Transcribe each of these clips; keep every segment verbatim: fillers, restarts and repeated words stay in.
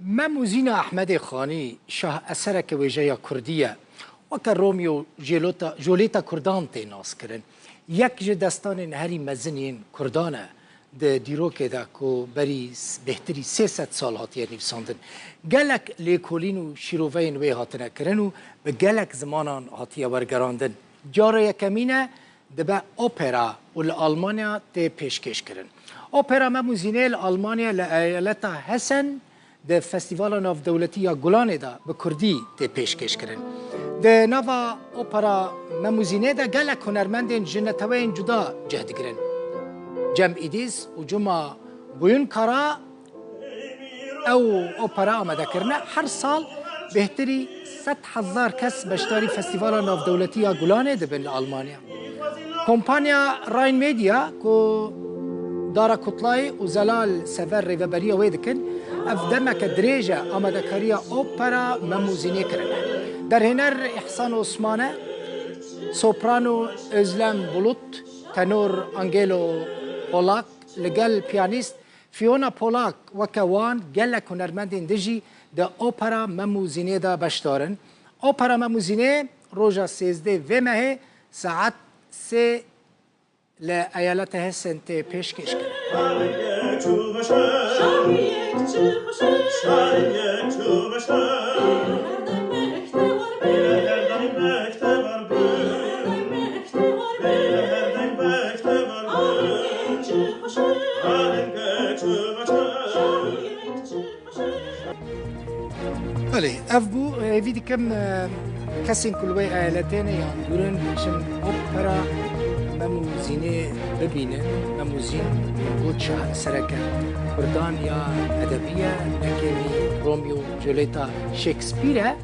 Mem û Zîna Ehmedê Xanî şahesereke wêjeya kurdî ye. Weke Romeo û Jêlota-, Jolêta kurdan tê naskirin. Yek ji destanên herî mezin yên kurdan e di dîrokê de ku berî s-, bêhtirî sê sed sal hatiye nivîsandin. Gelek lêkolîn û şîroveyên wê hatine kirin û bi gelek zimanan hatiye wergerandin. Cara yekemîn e, dibe opera û li Almanya tê pêşkêş kirin. Opera Mem û Zînê li Almanya li eyaleta Hessen di Festîvala Navdewletî ya Gulanê de bi kurdî tê pêşkêş kirin. Di nava opera Mem û Zînê de gelek hunermendên ji neteweyên cuda cih digirin. Cem Îdîz û Cuma Buyunkara ew opera amade kirine. Her sal bêhtirî sed hezar kes beşdarî Festîvala Navdewletî ya Gulanê dibin li Almanya. Kompanya Rhine Media ku Dara Kutlayî û Zelal Sever rêveberiya wê dikin, ev demeke dirêj e amadekariya opera Mem û Zînê kirine. Derhêner Îhsan Osman e, soprano Özlem Bulut, tenor Angelo Polak, li gel piyanîst Fiona Polak weke wan gelek hunermendên din jî di opera Mem û Zînê de beşdar in. Opera Mem û Zînê roja sêzdeh vê mehê saet sê li eyaleta Hessen tê pêşkêş kirin. Belê, ev bû, hêvî dikim, e, kesên ku li wê eyaletê ne yan dûr in, biçin opera Mem û Zînê bibînin. Mem û Zîn got şahesereke kurdan ya edebî ye, ne kêmî Romeo û Julieta Shakespeare e.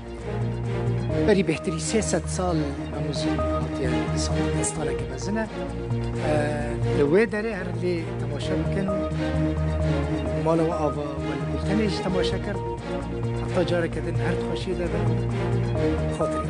Berî bêhtirî sê sed sal Mem û Zîn hatiye nivîsandin, destaneke mezin e. E, li wê derê her lê temaşe bikin. Mala we ava we li bultenê jî temaşe kir. Heta careke din her di xweşiyê de bin. Xatirê.